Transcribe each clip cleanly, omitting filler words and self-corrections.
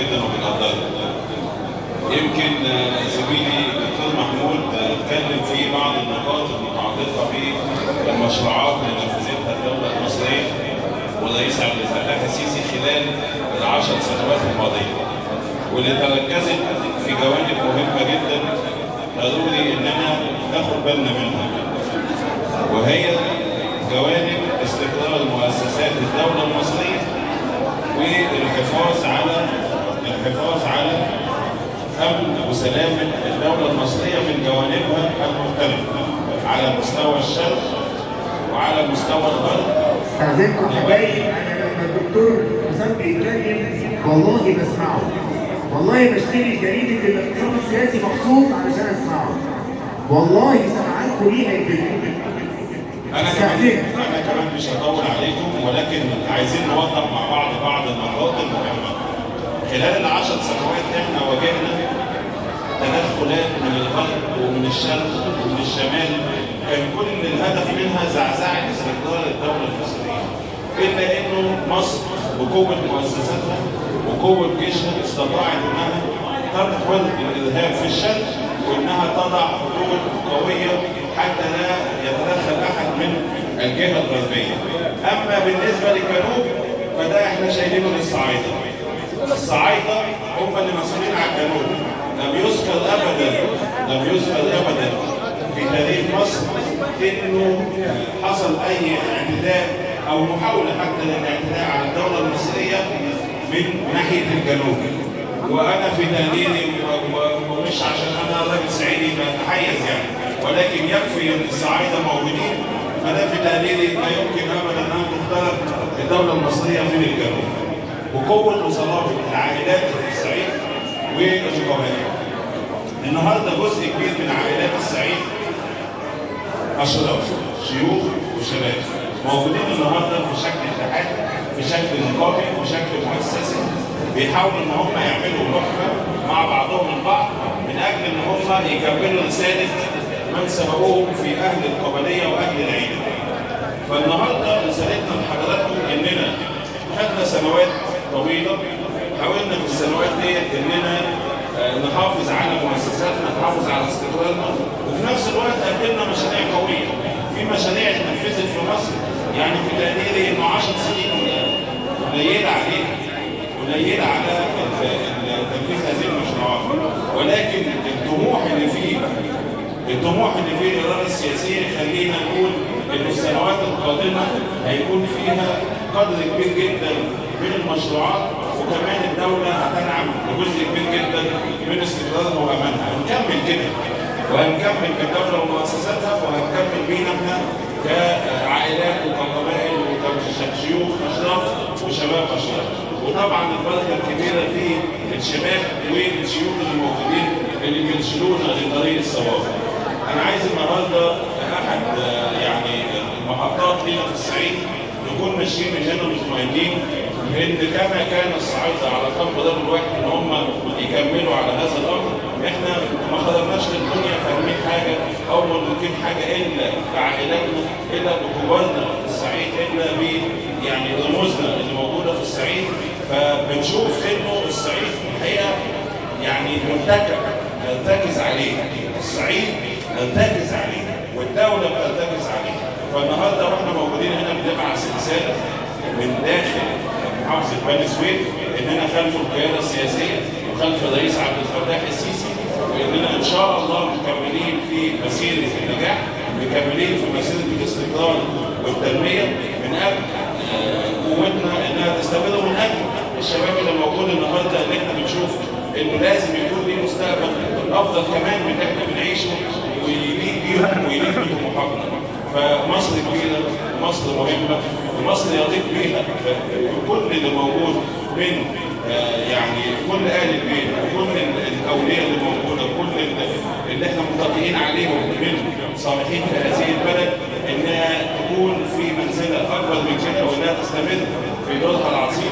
جدا وبنقدرها. يمكن زميلي الدكتور محمود اتكلم في بعض النقاط المتعلقة بالمشروعات اللي نفذتها الدولة المصرية والرئيس عبد الفتاح السيسي خلال ال10 سنوات الماضية، واللي تركزت في جوانب مهمة جدا ضروري اننا ناخد بالنا منها، وهي جوانب استقرار مؤسسات الدولة المصرية والحفاظ على الحفاظ على أمن وسلامة الدولة المصرية من جوانبها المختلفة على مستوى الشرق وعلى مستوى الغرب. استاذنكم حبايب، انا لما الدكتور حسام بيتكلم والله بسمعه، والله بشتري جريدة الاقتصاد السياسي مخصوص علشان اسمعه، والله سمعانكم ليه هيفيدكم. أنا كمان مش هطول عليكم، ولكن عايزين نوضح مع بعض بعض النقاط المهمة. خلال ال10 سنوات احنا واجهنا تدخلات من الغرب ومن الشرق ومن الشمال، كان كل الهدف منها زعزعة استقرار الدولة المصرية. إلا إنه مصر بقوة مؤسساتها وقوة جيشها استطاعت إنها تدخل الإرهاب في الشرق، وإنها تضع حدود قوية حتى لا يتدخل أحد من الجهة الغربية. أما بالنسبة للجنوب فده إحنا شايلينه للصعايدة. الصعايدة هم اللي مسؤولين على الجنوب. لم يذكر أبدا، لم يذكر أبدا في تاريخ مصر إنه حصل أي اعتداء أو محاولة حتى للاعتداء على الدولة المصرية من ناحية الجنوب. وأنا في تقديري، ومش عشان أنا راجل صعيدي بتحيز يعني، ولكن يكفي إن الصعايدة موجودين، فده في تقديري لا يمكن أبدا أن تخترق الدولة المصرية من الجنوب. وقوة وصلابة العائلات في الصعيد والقبائل. النهارده جزء كبير من عائلات الصعيد، اشراف، شيوخ وشباب، موجودين النهارده في شكل اتحاد، في شكل نقابي، في شكل مؤسسي، بيحاولوا ان هم يعملوا لحمه مع بعضهم البعض من اجل ان هم يكملوا رسالة من سبقوهم في اهل القبلية واهل العيلة. فالنهارده رسالتنا لحضراتكم اننا خدنا سنوات طويله، حاولنا في السنوات ديت اننا نحافظ على مؤسساتنا، نحافظ على استقرارنا، وفي نفس الوقت قدمنا مشاريع قويه. في مشاريع اتنفذت في مصر، يعني في تقديري انه 10 سنين قليله عليها، قليله على تنفيذ هذه المشروعات، ولكن الطموح اللي فيه الارادة السياسية يخلينا نقول ان السنوات القادمة هيكون فيها قدر كبير جدا من المشروعات، وكمان الدولة هتنعم بجزء كبير جدا من استقرارها وامانها. هنكمل كده، وهنكمل بالدولة ومؤسساتها، وهنكمل بينا احنا كعائلات وكقبائل وكشيوخ اشراف وشباب اشراف. وطبعا البركة الكبيرة في الشباب والشيوخ اللي موجودين اللي بيرشدونا لطريق الصواب. انا عايز النهارده احد يعني المحطات لينا في الصعيد نكون ماشيين من هنا مطمئنين ان كما كان الصعايده على قلب رجل واحد ان هم يكملوا على هذا الامر. احنا ما خرجناش للدنيا فاهمين حاجة او مدركين حاجة الا بعائلاتنا، الا بكبارنا في الصعيد، الا ب يعني رموزنا اللي موجودة في الصعيد. فبنشوف انه الصعيد الحقيقة يعني منتكب نرتكز عليه، الصعيد نرتكز عليه والدولة بترتكز عليه. فالنهارده واحنا موجودين هنا بنبعث رسالة من داخل محافظة بني سويف اننا خلف القيادة السياسية وخلف الرئيس عبد الفتاح السيسي، واننا ان شاء الله مكملين في مسيره النجاح، مكملين في مسيره الاستقرار والتنمية من اجل قوتنا انها تستمر، ومن اجل الشباب اللي موجود النهارده اللي احنا بنشوف انه لازم يكون ليه مستقبل افضل كمان من اللي احنا بنعيشه، ويليق بيهم ويليق بطموحاتنا. فمصر كبيره، ومصر مهمه، ومصر يليق بيها كل اللي موجود من يعني كل اهل البيت وكل الاولياء اللي موجوده، كل اللي احنا متقيين عليهم من صالحين في هذه البلد، انها تكون في منزله اكبر من كده وانها تستمر في دورها العظيم.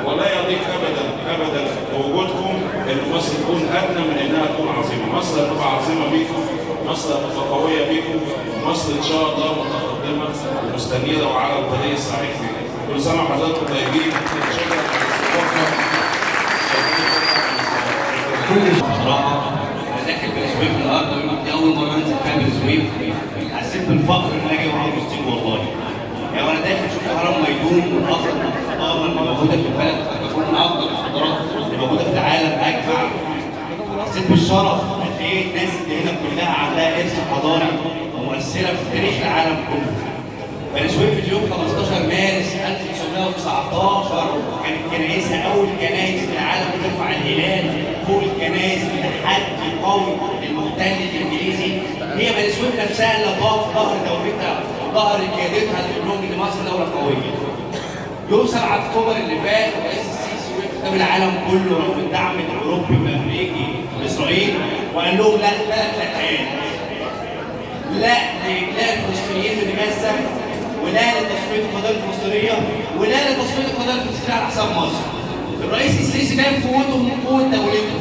ولا يليق ابدا ابدا بوجودكم ان مصر تكون ادنى من انها تكون عظيمه. مصر هتبقى عظيمة بيكم، مصر هتبقى قوية بيكم، مصر ان شاء الله متقدمة ومستنيره وعلى الطريق الصحيح بيكم. كل سنة وحضراتكم طيبين. شكرا على الاستضافه. كل بصراحة انا داخل بني سويف النهارده، دي اول مرة انزل فيها بني سويف، حسيت بالفخر ان انا جاي ورايا وسطيك والله. يعني وانا داخل شفت هرم ميدون من افضل الحضارة اللي موجودة في البلد، تكون من افضل الحضارات اللي موجودة في العالم اجمع. حسيت بالشرف قد ايه الناس اللي هنا كلها عندها ارث حضاري ومؤثرة في تاريخ العالم كله. بني سويف اليوم 15 مارس 1919 كانت كنايسها اول كنايس في العالم بترفع الهلال فوق الكنايس بتحدي قوي للمحتل الانجليزي. هي بني سويف نفسها اللي تقف ظهر دولتها وظهر قيادتها تقول لهم ان مصر دولة قوية. يوم 7 اكتوبر اللي فات الرئيس السيسي وقف قدام العالم كله رغم الدعم الاوروبي والامريكي لاسرائيل وقال لهم لا، ثلاث لأ، لا لإجلاء الفلسطينيين من غزة، ولا لتصفية القضية الفلسطينية، ولا لتصفية القضية الفلسطينية على حساب مصر. الرئيس السيسي جايب قوته من قوة دولته،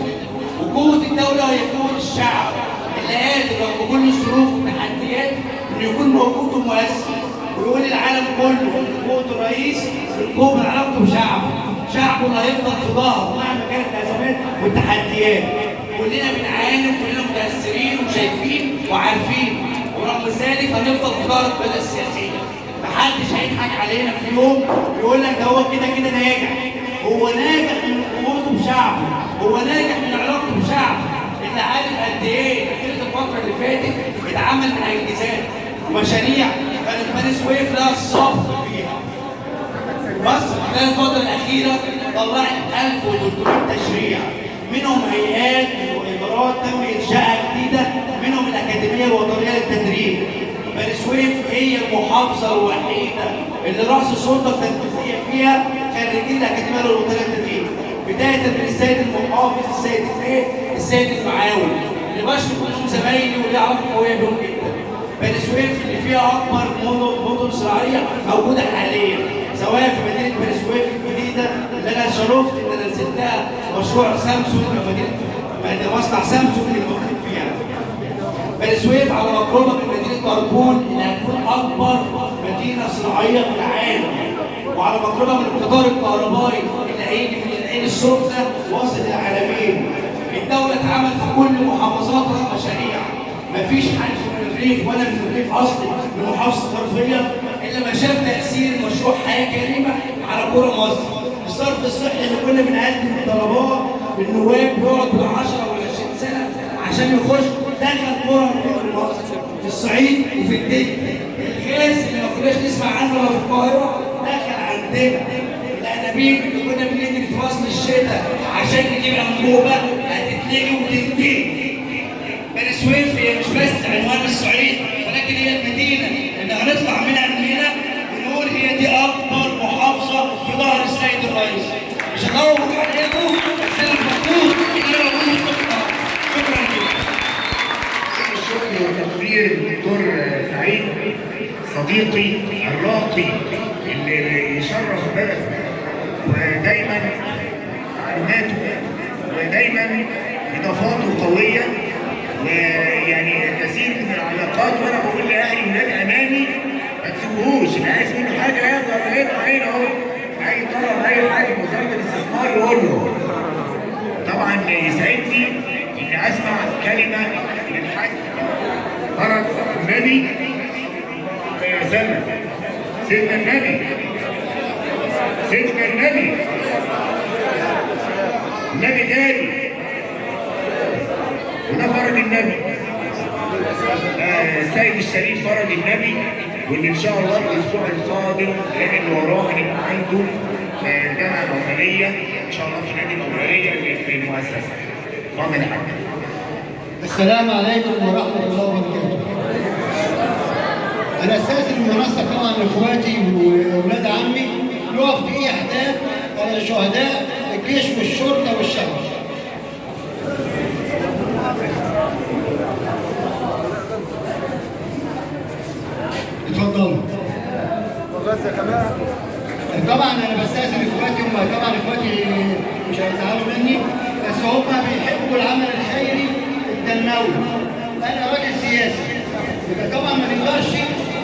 وقوة الدولة هي قوة الشعب اللي قادر رغم كل الظروف والتحديات إنه يكون موجود ومؤثر، ويقول للعالم كله إن قوة الرئيس من قوة علاقته بشعبه، شعبه اللي هيفضل في ظهره مهما كانت الأزمات والتحديات. كلنا بنعاني وكلنا متأثرين وشايفين وعارفين، ورغم ذلك هنفضل في ظهر القيادة السياسية. محدش هيضحك علينا في يوم يقول لك ده هو كده كده ناجح. هو ناجح من قوته بشعبه، هو ناجح من علاقته بشعبه، اللي عارف قد ايه خلال الفترة اللي فاتت اتعمل من انجازات ومشاريع كانت بني سويف لها الصبر فيها. مصر خلال الفترة الأخيرة طلعت 1300 تشريع، منهم هيئات وإدارات تم إنشائها جديدة، منهم الأكاديمية الوطنية للتدريب. بني سويف هي المحافظة الوحيدة اللي رأس السلطة التنفيذية فيها خريجين الأكاديمية الوطنية للتدريب، بداية من السيد المحافظ، السيد النائب، السيد المعاون، اللي بشرف كلهم زمايلي واللي علاقة قوية بيهم جدا. بني سويف اللي فيها أكبر مدن زراعية موجودة حاليا، سواء في مدينة بني سويف الجديدة اللي أنا شرفت إن أنا نزلتها مشروع سامسونج، مدينة مصنع سامسونج اللي موجود فيها. بني سويف على مقربة من مدينة طربون اللي هتكون أكبر مدينة صناعية في العالم، وعلى مقربة من القطار الكهربائي اللي هيجي من العين السخنة واصل للعالمين. الدولة اتعمل في كل محافظاتها مشاريع، مفيش حد من الريف ولا من الريف أصلي من محافظة الغربية إلا ما شاف تأثير مشروع حياة كريمة على قرى مصر. الصرف الصحي اللي كنا بنقدم طلبات النواب بيقعد بال10 وال20 سنة عشان يخش، دخل قرى في مصر، في الصعيد وفي الدلتا. الغاز اللي ما كناش نسمع عنه ولا في القاهرة دخل عندنا. الأنابيب اللي كنا بنجري في فصل الشتاء عشان نجيب أنبوبة هتتلغي وتنتهي. بني سويف هي مش بس عنوان الصعيد، ولكن هي المدينة اللي هنطلع منها من هنا ونقول هي دي أكبر محافظة في ظهر السيد الرئيس. مش هطول عليكم، بس أنا مبسوط إن أنا موجود في القاهرة. شكرا جدا. الشكر والتقدير للدكتور سعيد صديقي الراقي اللي يشرف بلده، ودايما معلوماته ودايما اضافاته قوية، ويعني كثير من العلاقات. وانا بقول لاهلي ولاد امامي ما تسيبوهوش، اللي عايز منه حاجة يقدر يطلع هنا اهو، اي طلب اي حاجة من وزارة الاستثمار يقول له. طبعا يسعدني اني اسمع كلمة من الحاج فرج النبي. يا سلام، سيدنا النبي، سيدنا النبي، النبي غالي، وده فرج النبي، السيد الشريف فرج النبي، واللي ان شاء الله الاسبوع القادم اللي وراه هنبقى عنده الجامعة العماليه ان شاء الله في نادي العماليه اللي في المؤسسة. اتفضل يا حاج. السلام عليكم ورحمة الله وبركاته. انا استاذن المنصة طبعا لاخواتي واولاد عمي نقف دقيقة حداد على شهداء الجيش والشرطة والشعب. اتفضلوا. طبعا انا بستاذن اخواتي، هم طبعا اخواتي مش هيزعلوا مني، بس هم بيحبوا العمل الخيري التنموي. انا راجل سياسي، يبقى طبعا ما نقدرش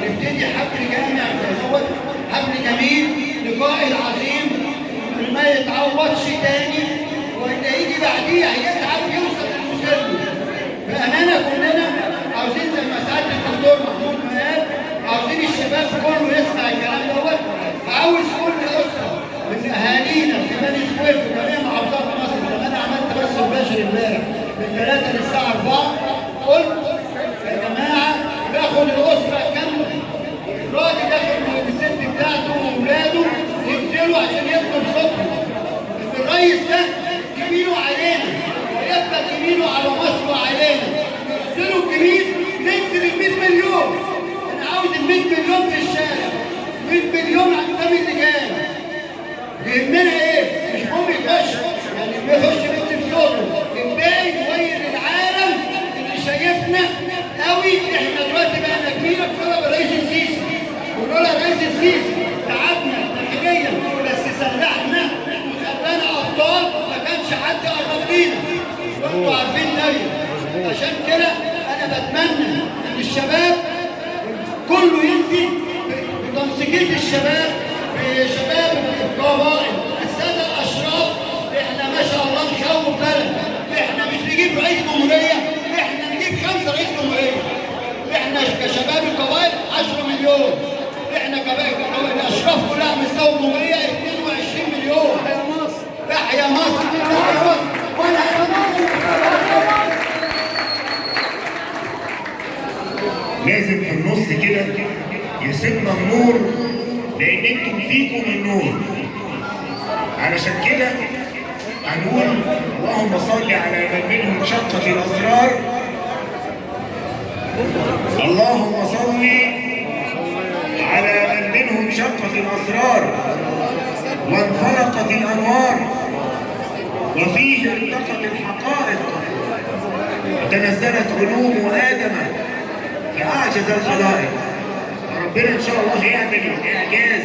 نبتدي حفل جامع زي دوت، حفل جميل لقائد عظيم ما يتعوضش تاني، واللي هيجي بعديه هيتعب يوصل. الشباب كله يسمع الكلام دوت. عاوز كل اسره من اهالينا في بني سويف وجميع محافظات مصر. لما انا عملت بث مباشر امبارح من 3 للساعة 4، قلت يا جماعة باخد الاسرة كاملة، الراجل ياخد الست بتاعته واولاده ينزلوا عشان يطلب صوتهم. الرئيس ده جميلة علينا، ويبقى جميلة على مصر وعلينا. ينزلوا الجميل، ننزل ال 100 مليون. انا عاوز ال 100 مليون في الشارع، 100 مليون قدام اللجان. يهمنا ايه؟ مش مهم يخش، يعني بيخش بيكتب صوته، الباقي يغير العالم اللي شايفنا قوي. احنا دلوقتي بقينا كبيرة بسبب الرئيس السيسي، ولولا الرئيس السيسي تعبنا داخليا بس سلحنا وخلانا ابطال، ما كانش حد قرب لينا، وانتوا عارفين ده. عشان كده انا بتمنى ان الشباب كله ينزل بتنسيقيه الشباب، بشباب القبائل، السادة الاشراف. احنا ما شاء الله نخوف بلد، احنا مش نجيب رئيس جمهورية، احنا نجيب 5 رئيس جمهورية. احنا كشباب القبائل 10 مليون، احنا الاشراف كلها مستوى الجمهورية 22 مليون. تحيا مصر، تحيا مصر، تحيا مصر، ولا يا مصر. لازم في النص كده يسيبنا النور، لان انتم فيكم النور. علشان كده هنقول اللهم صل على من منه انشقت الاسرار، اللهم صل على من منه انشقت الاسرار وانفلقت الانوار وفيه ارتقت الحقائق وتنزلت علوم ادم فاعجز الخلائق. ربنا ان شاء الله هيعمل اعجاز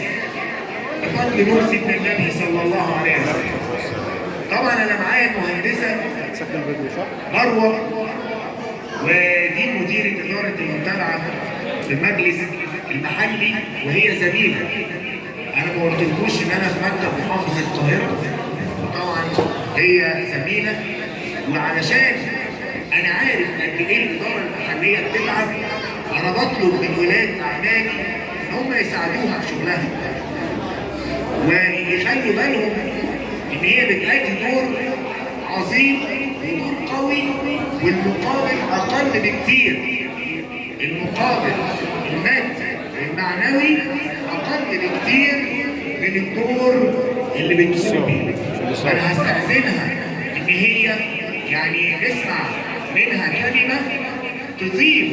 بفضل نور سيدنا النبي صلى الله عليه وسلم. طبعا انا معايا المهندسه مروه، ودي مديره ادارة المتابعة في المجلس المحلي، وهي زميله. انا ما قلتلكوش ان انا في مكتب محافظ القاهرة، وطبعا هي زميله. وعلشان انا عارف قد ايه الادارة المحلية بتتعب، انا بطلب من ولاد اعمالي ان هم يساعدوها في شغلها ويخلوا بالهم ان هي بتأدي دور عظيم ودور قوي، والمقابل اقل بكتير. المقابل المادي والمعنوي اقل بكتير من الدور اللي بتقوم بيه. انا هستأذنها ان هي يعني نسمع منها كلمة تضيف.